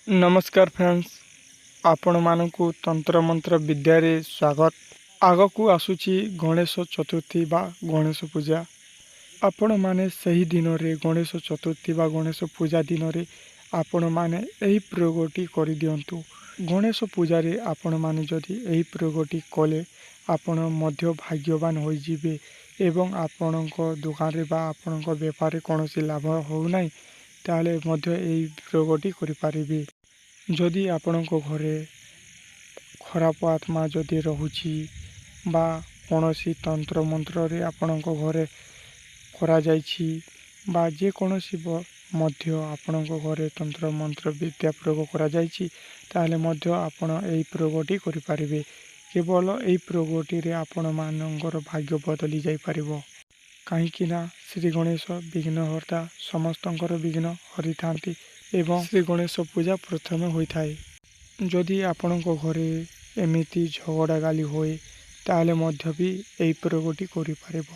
ନମସ୍କାର ଫ୍ରେଣ୍ଡସ୍, ଆପଣମାନଙ୍କୁ ତନ୍ତ୍ରମନ୍ତ୍ର ବିଦ୍ୟାରେ ସ୍ୱାଗତ। ଆଗକୁ ଆସୁଛି ଗଣେଶ ଚତୁର୍ଥୀ ବା ଗଣେଶ ପୂଜା। ଆପଣମାନେ ସେହି ଦିନରେ, ଗଣେଶ ଚତୁର୍ଥୀ ବା ଗଣେଶ ପୂଜା ଦିନରେ ଆପଣମାନେ ଏହି ପ୍ରୟୋଗଟି କରିଦିଅନ୍ତୁ। ଗଣେଶ ପୂଜାରେ ଆପଣମାନେ ଯଦି ଏହି ପ୍ରୟୋଗଟି କଲେ, ଆପଣ ମଧ୍ୟ ଭାଗ୍ୟବାନ ହୋଇଯିବେ ଏବଂ ଆପଣଙ୍କ ଦୋକାନରେ ବା ଆପଣଙ୍କ ବେପାରରେ କୌଣସି ଲାଭ ହେଉନାହିଁ, ତାହେଲେ ମଧ୍ୟ ଏହି ପ୍ରୟୋଗଟି କରିପାରିବେ। ଯଦି ଆପଣଙ୍କ ଘରେ ଖରାପ ଆତ୍ମା ଯଦି ରହୁଛି ବା କୌଣସି ତନ୍ତ୍ର ମନ୍ତ୍ରରେ ଆପଣଙ୍କ ଘରେ କରାଯାଇଛି ବା ଯେକୌଣସି ମଧ୍ୟ ଆପଣଙ୍କ ଘରେ ତନ୍ତ୍ର ମନ୍ତ୍ର ବିଦ୍ୟା ପ୍ରୟୋଗ କରାଯାଇଛି, ତାହେଲେ ମଧ୍ୟ ଆପଣ ଏହି ପ୍ରୟୋଗଟି କରିପାରିବେ। କେବଳ ଏହି ପ୍ରୟୋଗଟିରେ ଆପଣମାନଙ୍କର ଭାଗ୍ୟ ବଦଳି ଯାଇପାରିବ, କାହିଁକି ନା ଶ୍ରୀ ଗଣେଶ ବିଘ୍ନହର୍ତ୍ତା, ସମସ୍ତଙ୍କର ବିଘ୍ନ ହରିଥାନ୍ତି ଏବଂ ଶ୍ରୀ ଗଣେଶ ପୂଜା ପ୍ରଥମେ ହୋଇଥାଏ। ଯଦି ଆପଣଙ୍କ ଘରେ ଏମିତି ଝଗଡ଼ା ଗାଳି ହୁଏ, ତାହେଲେ ମଧ୍ୟ ବି ଏହି ପ୍ରୟୋଗଟି କରିପାରିବ।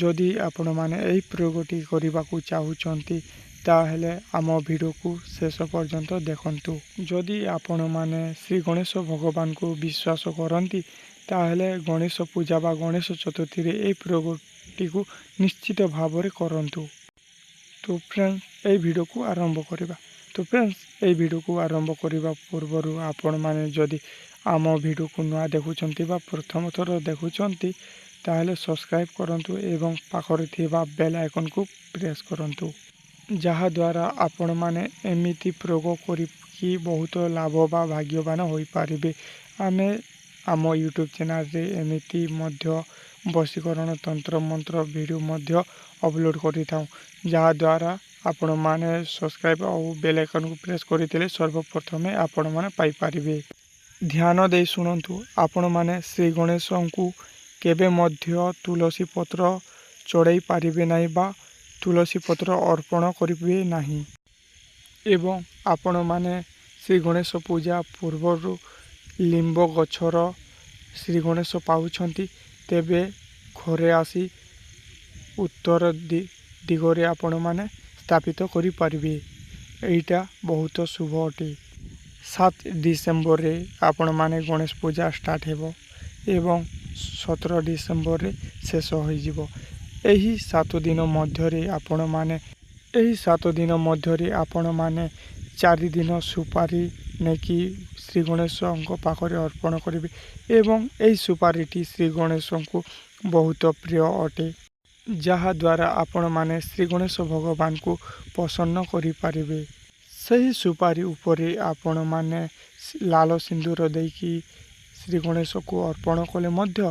ଯଦି ଆପଣମାନେ ଏହି ପ୍ରୟୋଗଟି କରିବାକୁ ଚାହୁଁଛନ୍ତି, ତାହେଲେ ଆମ ଭିଡ଼ିଓକୁ ଶେଷ ପର୍ଯ୍ୟନ୍ତ ଦେଖନ୍ତୁ। ଯଦି ଆପଣମାନେ ଶ୍ରୀ ଗଣେଶ ଭଗବାନଙ୍କୁ ବିଶ୍ୱାସ କରନ୍ତି, ତାହେଲେ ଗଣେଶ ପୂଜା ବା ଗଣେଶ ଚତୁର୍ଥୀରେ ଏହି ପ୍ରୟୋଗଟିକୁ ନିଶ୍ଚିତ ଭାବରେ କରନ୍ତୁ। ତ ଫ୍ରେଣ୍ଡ, ଏହି ଭିଡ଼ିଓକୁ ଆରମ୍ଭ କରିବା। ତ ଫ୍ରେଣ୍ଡସ୍, ଏହି ଭିଡ଼ିଓକୁ ଆରମ୍ଭ କରିବା ପୂର୍ବରୁ ଆପଣମାନେ ଯଦି ଆମ ଭିଡ଼ିଓକୁ ନୂଆ ଦେଖୁଛନ୍ତି ବା ପ୍ରଥମ ଥର ଦେଖୁଛନ୍ତି, ତାହେଲେ ସବସ୍କ୍ରାଇବ୍ କରନ୍ତୁ ଏବଂ ପାଖରେ ଥିବା ବେଲ୍ ଆଇକନ୍କୁ ପ୍ରେସ୍ କରନ୍ତୁ, ଯାହାଦ୍ୱାରା ଆପଣମାନେ ଏମିତି ପ୍ରୟୋଗ କରିକି ବହୁତ ଲାଭ ବା ଭାଗ୍ୟବାନ ହୋଇପାରିବେ। ଆମେ ଆମ ୟୁଟ୍ୟୁବ୍ ଚ୍ୟାନେଲ୍ରେ ଏମିତି ମଧ୍ୟ ବଶୀକରଣ ତନ୍ତ୍ର ମନ୍ତ୍ର ଭିଡ଼ିଓ ମଧ୍ୟ ଅପଲୋଡ଼୍ କରିଥାଉ, ଯାହାଦ୍ୱାରା ଆପଣମାନେ ସବସ୍କ୍ରାଇବ୍ ଆଉ ବେଲ୍ ଆଇକନ୍କୁ ପ୍ରେସ୍ କରିଥିଲେ ସର୍ବପ୍ରଥମେ ଆପଣମାନେ ପାଇପାରିବେ। ଧ୍ୟାନ ଦେଇ ଶୁଣନ୍ତୁ, ଆପଣମାନେ ଶ୍ରୀ ଗଣେଶଙ୍କୁ କେବେ ମଧ୍ୟ ତୁଳସୀ ପତ୍ର ଚଢ଼ାଇ ପାରିବେ ନାହିଁ ବା ତୁଳସୀ ପତ୍ର ଅର୍ପଣ କରିବେ ନାହିଁ। ଏବଂ ଆପଣମାନେ ଶ୍ରୀ ଗଣେଶ ପୂଜା ପୂର୍ବରୁ ଲିମ୍ବ ଗଛର ଶ୍ରୀ ଗଣେଶ ପାଉଛନ୍ତି, ତେବେ ଘରେ ଆସି ଉତ୍ତର ଦିଗରେ ଆପଣମାନେ ସ୍ଥାପିତ କରିପାରିବେ। ଏଇଟା ବହୁତ ଶୁଭ ଅଟେ। 7 ଡିସେମ୍ବରରେ ଆପଣମାନେ ଗଣେଶ ପୂଜା ଷ୍ଟାର୍ଟ ହେବ ଏବଂ 17 ଡିସେମ୍ବରରେ ଶେଷ ହୋଇଯିବ। ଏହି 7 ଦିନ ମଧ୍ୟରେ ଆପଣମାନେ ଏହି 7 ଦିନ ମଧ୍ୟରେ ଆପଣମାନେ 4 ଦିନ ସୁପାରି ନେଇକି ଶ୍ରୀ ଗଣେଶଙ୍କ ପାଖରେ ଅର୍ପଣ କରିବେ ଏବଂ ଏହି ସୁପାରିଟି ଶ୍ରୀ ଗଣେଶଙ୍କୁ ବହୁତ ପ୍ରିୟ ଅଟେ, ଯାହାଦ୍ୱାରା ଆପଣମାନେ ଶ୍ରୀ ଗଣେଶ ଭଗବାନଙ୍କୁ ପ୍ରସନ୍ନ କରିପାରିବେ। ସେହି ସୁପାରି ଉପରେ ଆପଣମାନେ ଲାଲ ସିନ୍ଦୁର ଦେଇକି ଶ୍ରୀ ଗଣେଶକୁ ଅର୍ପଣ କଲେ ମଧ୍ୟ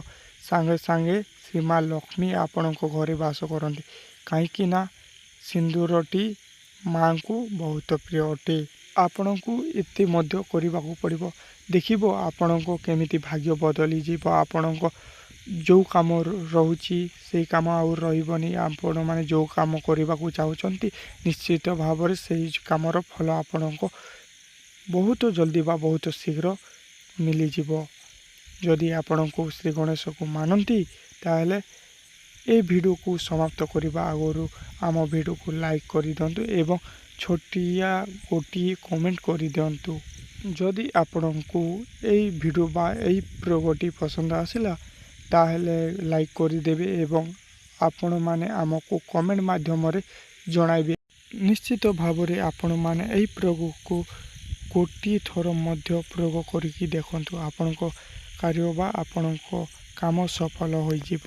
ସାଙ୍ଗେ ସାଙ୍ଗେ ଶ୍ରୀ ମା ଲକ୍ଷ୍ମୀ ଆପଣଙ୍କ ଘରେ ବାସ କରନ୍ତି, କାହିଁକି ନା ସିନ୍ଦୁରଟି ମାଙ୍କୁ ବହୁତ ପ୍ରିୟ ଅଟେ। ଆପଣଙ୍କୁ ଏତେ ମଧ୍ୟ କରିବାକୁ ପଡ଼ିବ। ଦେଖିବ, ଆପଣଙ୍କ କେମିତି ଭାଗ୍ୟ ବଦଳିଯିବ। ଆପଣଙ୍କ ଯେଉଁ କାମ ରହୁଛି, ସେଇ କାମ ଆଉ ରହିବନି। ଆପଣମାନେ ଯେଉଁ କାମ କରିବାକୁ ଚାହୁଁଛନ୍ତି, ନିଶ୍ଚିତ ଭାବରେ ସେଇ କାମର ଫଳ ଆପଣଙ୍କ ବହୁତ ଜଲ୍ଦି ବା ବହୁତ ଶୀଘ୍ର ମିଳିଯିବ। ଯଦି ଆପଣଙ୍କୁ ଶ୍ରୀ ଗଣେଶକୁ ମାନନ୍ତି, ତାହେଲେ ଏ ଭିଡ଼ିଓକୁ ସମାପ୍ତ କରିବା ଆଗରୁ ଆମ ଭିଡ଼ିଓକୁ ଲାଇକ୍ କରିଦିଅନ୍ତୁ ଏବଂ ଛୋଟିଆ ଗୋଟିଏ କମେଣ୍ଟ କରିଦିଅନ୍ତୁ। ଯଦି ଆପଣଙ୍କୁ ଏଇ ଭିଡ଼ିଓ ବା ଏଇ ପ୍ରୟୋଗଟି ପସନ୍ଦ ଆସିଲା, ତାହେଲେ ଲାଇକ୍ କରିଦେବେ ଏବଂ ଆପଣମାନେ ଆମକୁ କମେଣ୍ଟ ମାଧ୍ୟମରେ ଜଣାଇବେ। ନିଶ୍ଚିତ ଭାବରେ ଆପଣମାନେ ଏହି ପ୍ରୟୋଗକୁ ଗୋଟିଏ ଥର ମଧ୍ୟ ପ୍ରୟୋଗ କରିକି ଦେଖନ୍ତୁ। ଆପଣଙ୍କ କାର୍ଯ୍ୟ ବା ଆପଣଙ୍କ କାମ ସଫଳ ହୋଇଯିବ।